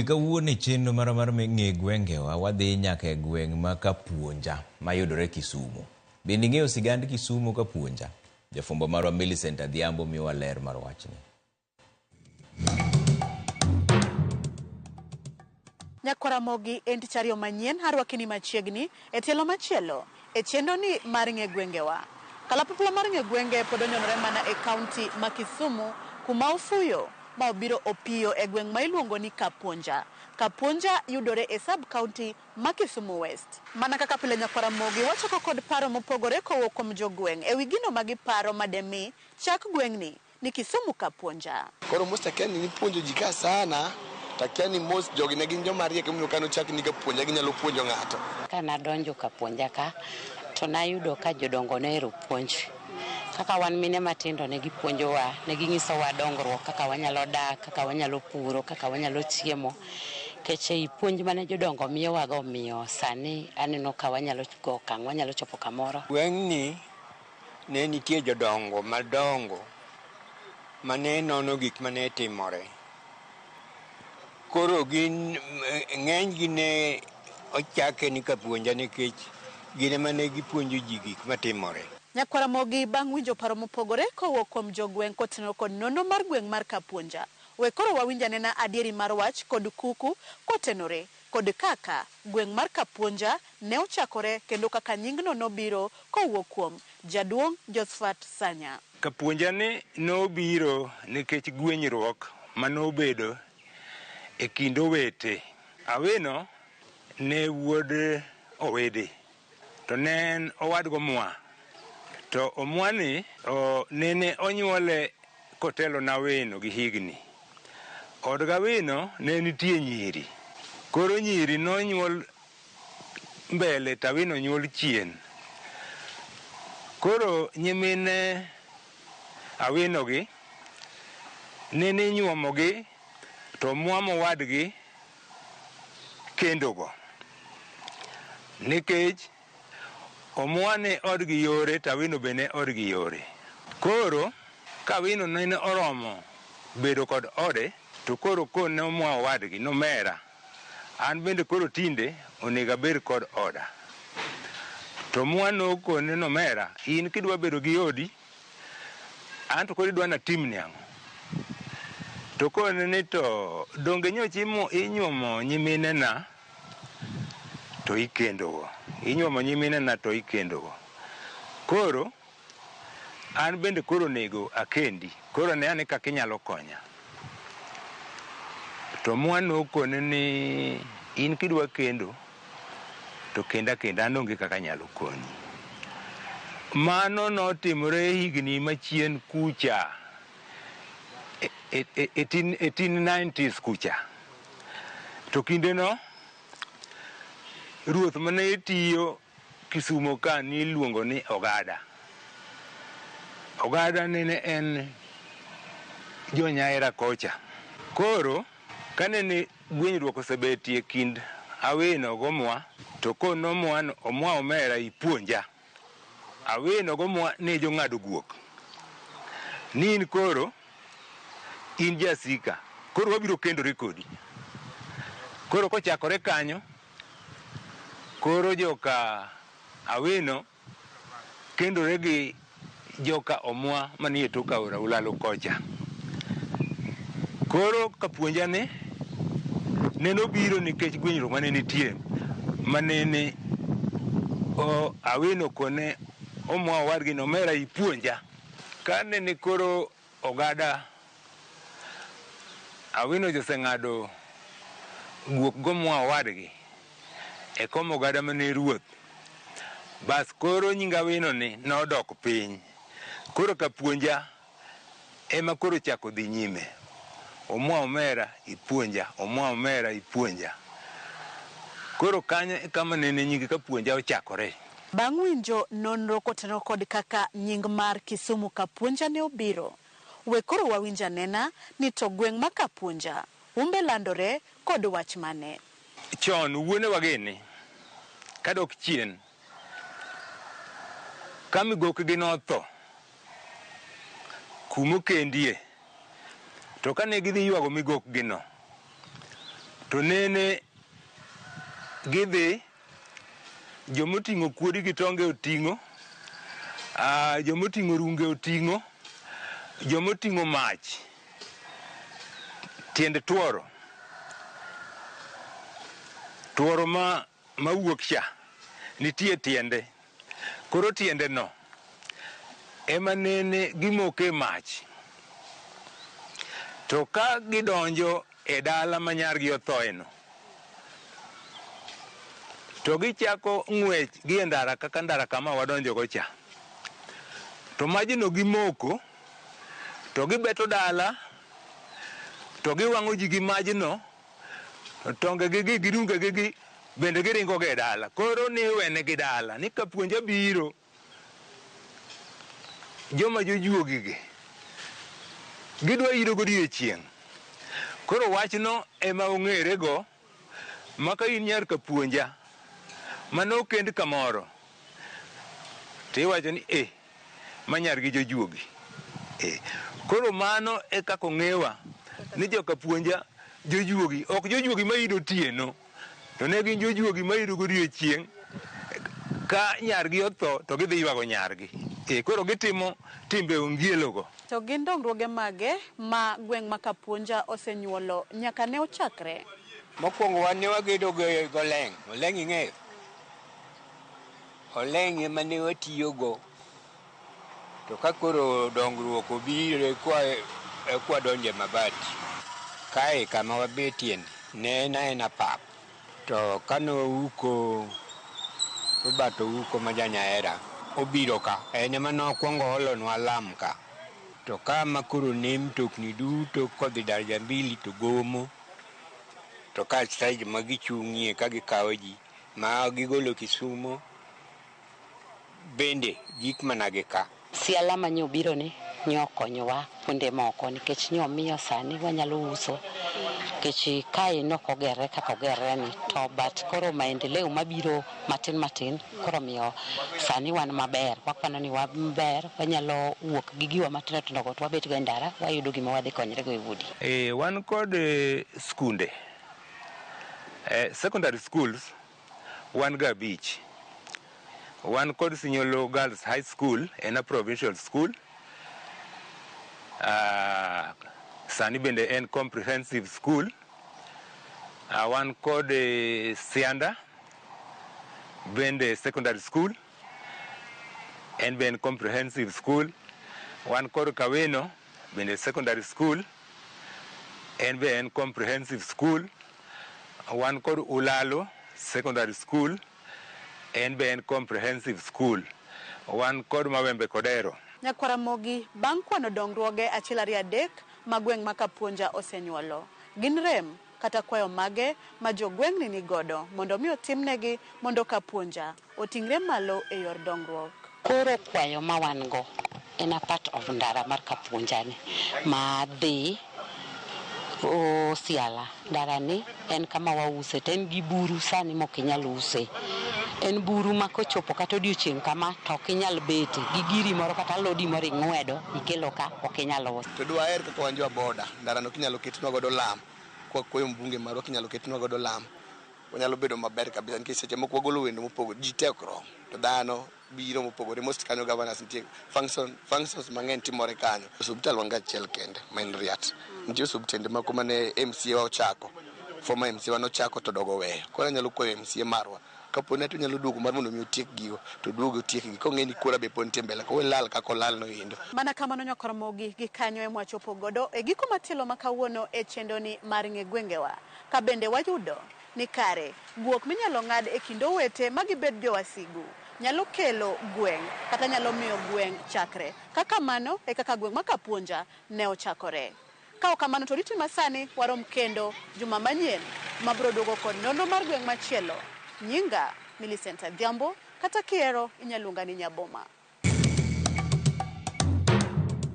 Kawuono e chenro marwa mar ng'e gwengewa, wadhi nyaka e gweng' ma Kapuonja mayudore Kisumu. Bende ing'eyo sigand Kisumu Kapuonja? Jafwambo marwa Millicent Adhiambo miyowa ler mar wachni. Nyakwaramogi en tich ariyo manyien arwakini machiegni e tielo machielo e chenroni mar ng'e gwengewa. Kalapapla mar ng'e gwenge pod onyonore mana e kaunti ma Kisumu kuma ofuyo ma obiro opiyo e gweng' ma iluongo ni Kapuonja. Kapuonja yudore e sub county ma Kisumu West. Mana kaka pile Nyakwaramogi wachako kod paro mopogore kowuok kuom jogweng' ewi gino ma giparo mademi chak gweng'ni ni Kisumu Kapuonja. Koro most akia ni nipuonjo ji ka sana to akia ni most jogi ne gin joma riek emomiyo kane ochak ni Kapuonja ginyalo puonjo ng'ato. Ka nadonjo Kapuonja ka to nayudo ka jodongo nohero puonj. Kaka wan mine matindo ne gipuonjowa, ne ginyisowa dongruok kaka wanyalo dak, kaka wanyalo puro, kaka wanyalo chiemo. Nikech ei puonj mane jodongo miyowago omiyo sani aneno ka wanyalo go okang', wanyalo chopo kamoro. Gweng'ni ne nitie jodongo madongo mane nono gik mane timore. Koro gin ng'enygi ne ochake ni Kapuonja nikech gin ema ne gipuonjo ji gik matimore. Nyakwaramogi bang' winjo paro mopogore kowuok kuom jogweng' kotenore kod nonro mar gweng' mar Kapuonja. We koro wawinj anena adieri mar wach kod kuku kotenore kod kaka gweng' mar Kapuonja ne ochakore kendo kaka nyingno nobiro kowuok kuom Jaduong' Josephat Sanya. Kapuonja ni nobiro nikech gwenyruok manobedo e kind owete. Awino ne wuod Owidi to ne en owadgi Omwa. To Omwa ni nene onyuole kotelo ne Awino gi higni. Od Awino ne nitie nyiri. Koro nyiri nonyuol mbele to Awino onyuol chien. Koro nyimine Awino gi nene inyuomo gi to Omwa mowadgi kendogo. Nikech Omwa ne odgi yore to Awino be ne odgi yore. Koro ka Awino nene oromo bedo kod ode to koro kone Omwa owadgi nomera an bende koro tinde onego abed kod oda. To Omwa nokone nomera in kidwa bedo gi odi an to koro idwa natimni ang'o? To kone ni to donge nyocha inyuomo nyiminena to ikendogo. Inyuomo nyiminena to ikendogo. Koro an bende koro onego akendi. Koro ne ane kaka inyalo konya. To Omwa nokone ni in kidwa kendo to kenda kenda an onge kaka anyalo konyi. Mano notimore higni machien kucha 1890s kucha. To kindeno ruoth mane tiyo Kisumo ka niluongo ni Ogada. Ogada nene en jo Nyaera kocha. Koro kanene gwenyruok osebetie kind Awino gi Omwa to kono Omwa Omwa omera ipuonja. Awino gi Omwa ne jong'ado guok. Ni in koro in jasika koro wabiro kendore kodi. Koro kochakore kanyo koro joka Awino kendore gi joka Omwa manie tok aora Ulalo kocha. Koro Kapuonja ni nene obiro nikech gwenyruok mane nitie manene Awino kone Omwa owadgi ni omera ipuonja. Ka nene koro Ogada Awino oseng'ado guok gomwa owadgi e kom ogada mane ruoth. Bas koro nying Awino ni nodok piny. Koro Kapuonja ema koro ochako dhi nyime. Omwa omera ipuonja, Omwa omera ipuonja. Koro kanyo e kama nene nying Kapuonja ochakore. Bang' winjo nonro kotenore kod kaka nying mar Kisumu Kapuonja ne obiro, we koro wawinj anena ni to gweng' ma Kapuonja humbe landore kod wach mane. Chon wuonewa gini kadok chien ka migokgi notho kumokendie to kane gidhi ywago migokgi no To nene gidhi, jomoting'o kuodi gi tonge oting'o, jomoting'o runge oting'o, jomoting'o mach, tiend tuoro, tuoro ma mawuok cha, nitie tiende. Koro tiende no, ema nene gimoke mach. To ka gidonjo e dala ma nyargi othoe no, to gichako ng'wech gi e ndara kaka ndara kama wadonjo go cha. To majno gimoko, to gibeto dala, to giwang'o ji gi majno, to tonge gi gi runge gi gi bende giringo go e dala. Koro ni iwenegi dala, ni kapuonja biro, joma jojuogi gi, gidwa iro godiochieng'. Koro wachno ema ong'ere go, ma ka in nyar kapuonja, mane okend kamoro, to iwacho ni eh, ma nyargi jojuogi. Koro mano e kaka ong'ewa ni joka puonja jojuogi, ok jojuogi ma ido otieno, to ne gin jojuogi ma ido godiochieng'. Ka nyargi otho to gidhi ywago nyargi. Koro gitimo timbe ongielo go. To gin dongruoge mage ma gweng' ma Kapuonja osenyuolo nyaka ne ochakre? Mokwongo wan ne wagedo gi oleng', oleng' ing'eyo? Oleng' ema ne watiyogo. To ka koro dongruok obiro ekwa donje mabati. Kae kama wabetie ni ne en aena pap. To kane Ouko, Robert Ouko ma ja Nyaera obiro ka, en ema nokwongo olonwa lam ka. To kama koro ne mtokni duto kodhi daraja mbili to gomo. To ka stage ma gichung'ie ka gikawo ji ma gigolo Kisumo bende gik mana gi ka. Siala ma nyobiro ni nyokonyowa kuonde moko nikech nyomiyo sani wanyalo uso nikech kae nok ogerre kaka ogerre ni to but koro maendeleo mabiro matin matin koro miyo sani wan maber wakwano ni waber wanyalo wuok gi giwa matindo tindo go to wabet go e ndara wayudo gima wadhi konyre go e udi. Wan kod skunde. Secondary schools wan ga 5. Wan kod Sinyolo Girls High School, en a provincial school. Sani bende en comprehensive school. Wan kod Sianda bende secondary school. En be en comprehensive school. Wan kod Kaweno bende secondary school. En be en comprehensive school. Wan kod Ulalo secondary school. En be en comprehensive school. Wan kod Mawembe Kodero. Nyakwaramogi bang' kwano dongruoge 1 2 3 ma gweng' ma Kapuonja osenyuolo. Gin rem kata kwayo mage ma jogweng'ni ni godo mondo mi otimnegi mondo Kapuonja oting're malo e yor dongruok. Koro kwayo ma wan go en a part of ndara mar Kapuonja ni ma dhi Osiala. Ndara ni en kama wause to en gi buru sani mok inyal use. En buru ma kochopo kata odiochieng' kama to ok inyal bete gi giri moro kata alodi moro ing'wedo ikelo ka ok inyal uso. To dwaher kaka wan jo boda, ndara no kinyalo ketnwa godo lam, kwakwayo mbunge marwa kinyalo ketnwa godo lam, wanyalo bedo maber kabisa nikech seche moko wagolo wende mopogore, ji te ok rom, to dhano biro mopogore, most kanyo governors nitie, functions mang'eny timore kanyo. Osiptal wan ga achiel kende ma en Riat. Nitie osiptende moko mane MCA wa ochako, former MCA wa nochako to dogo weyo. Koro anyalo kwayo MCA marwa kapo ni onyalo duogo mar mondo mi otiek gigo, to oduog otiekgi kong'e ni kura be pod nitie mbele, ka lal kaka olal no endo. Mana kamano Nyakwaramogi gi kanyo ema wachopo godo e giko matielo ma kawuono e chendoni mar ng'e gwengewa. Ka bende wayudo ni kare guok minyalo ng'ad e kind owete ma gibed jowasigu nyalo kelo gweng' kata nyalo miyo gweng' chakre. Kaka mano e kaka gweng' ma Kapuonja ne ochakore. Ka ok kamano to riti masani warom kendo juma manyien mabiro duogo kod nonro mar gweng' machielo. Nyinga Millicent Adhiambo kata kihero inyalo luonga ni Nyaboma.